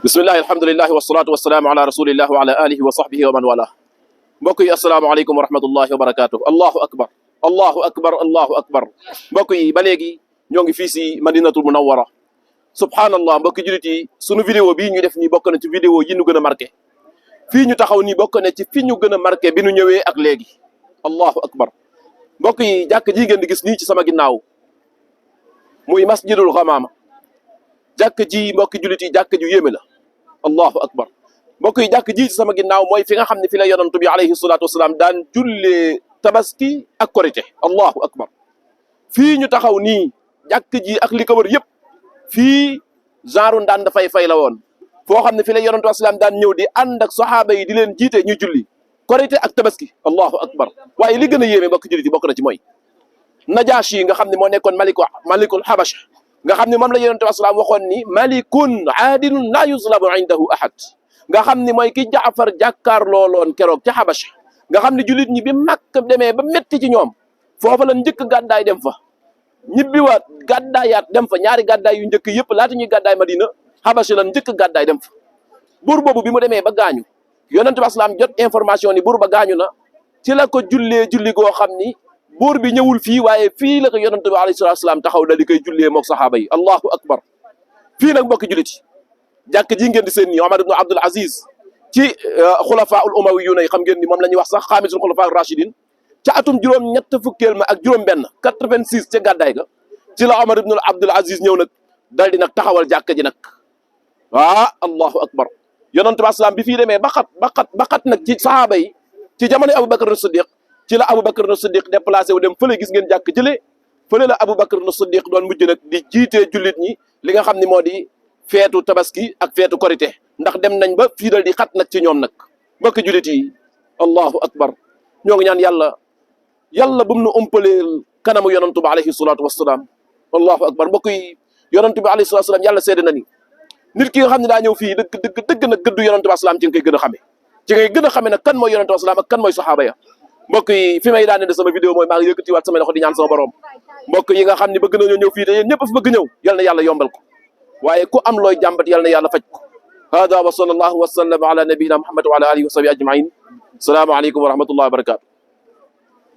bismillahi alhamdulillahi wasalaatu wasalaamu ala rasulillah wa ala alihi wa sahbihi wa man wala mbokk yi asalaamaaleykum wa rahmatullahi wa barakatuh allahu akbar allahu akbar allahu akbar mbokk yi ba léegi ñoo ngi fii si madinatul munawwara subhanallah mbokki julit yi sunu vidéo bii ñu def nii bokk na ci vidéo yi ñu gën a marqué fii ñu taxaw nii bokk na ci fi ñu gën a marqué bi ñu ñëwee ak léegi allahu akbar mbokk yi jàkk ji ngeen di gis nii ci sama ginnaaw muy masjidul xamaama jàkk ji mbokki julit yi jàkk ju yéeme la allahu akbar mbokk yi jàkk ji ci sama ginnaaw mooy fi nga xam ne fi la yonantu bi alayhi salaatu wasalaam daan jullee tabaski ak korité allahu akbar fii ñu taxaw nii jàkk ji ak li ko wër yëpp fii genre ndaan dafay fay la woon foo xam ne fi la yonantu wasalaam daan ñëw di ànd ak saxaaba yi di leen jiite ñu julli korité ak tabaski allahu akbar waaye li gën a yéeme mbokk julit yi bokk na ci mooy Najaashi yi nga xam ne moo nekkoon malikul Habasha nga xam ne moom la yonent bi asalaam waxoon ni malikun aadilun laa yuzlamu indahu ahad nga xam ne mooy ki Jaafar jàkkaarlooloon keroog ca Habasha nga xam ne jullit ñi bi Makka demee ba métti ci ñoom foofa la njëkk gàddaay dem fa ñibbiwaat gàddaayaat dem fa ñaari gàddaay yu njëkk yëpp laata ñuy gàddaay Madina Habasha la njëkk gàddaay dem fa buur boobu bi mu demee ba gaañu yonent bi asalaam jot information ni buur ba gaañu na ci la ko jullee julli goo xam ni buur bi ñëwul fii waaye fii la ko yonent bi alayhi salaatu salaam taxaw dal di koy jullee mook saxaaba yi allahu akbar fii nag mbokki jullit yi jàkk ji ngeen di seen nii Omar ibn Abdul Aziz ci xulafaa ul umawiyyuuna yi xam ngeen ni moom la ñuy wax sax xaamisul xulafaa rachidin ca atum juróom-ñett fukkeel ma ak juróom-benn 86 ca gàddaay ga ci la Omar ibn Abdul Aziz ñëw nag dal di nag taxawal jàkk ji nag allahu akbar yonent bi asalaam bi fii demee ba xat nag ci saxaaba yi ci jamono Abubakar as-Siddiq ci la Aboubacar na Siddiq déplacé wu dem fële gis ngeen jàkk jëlee fële la Aboubacar na Siddiq doon mujj nag di jiitee jullit ñi li nga xam ne moo di feetu tabaski ak feetu korité ndax dem nañ ba fii dal di xat nag ci ñoom nag mbokki jullit yi allahu akbar ñoo ngi ñaan yàlla bu mu nu umpaleel kanamu yonantu bi alayhi salaatu wasalaam allahu akbar mbokk yi yonantu bi alayhi salaatu wasalaam yàlla seede na ni nit ki nga xam ne daa ñëw fii dëgg nag gëddu yonantu bi asalaam ci nga koy gën a xamee ci ngay gën a xamee nag kan mooy yonantu bi asalaam ak kan mooy saxaaba ya mbokk yi fi may daane de sama vidéo mooy maa ngi yëkkatiwaat sama loxo di ñaan sama borom mbokk yi nga xam ne bëgg nañoo ñëw fii te yéen ñëpp fi bëgg ñëw yal na yàlla yombal ko waaye ku am looy jàmbat yal na yàlla faj ko hada wa sallallahu wa sallam ala nabiyina muhammad wa ala alihi wa sahbihi ajmain salaamu aleykum wa rahmatullahi wa barakatu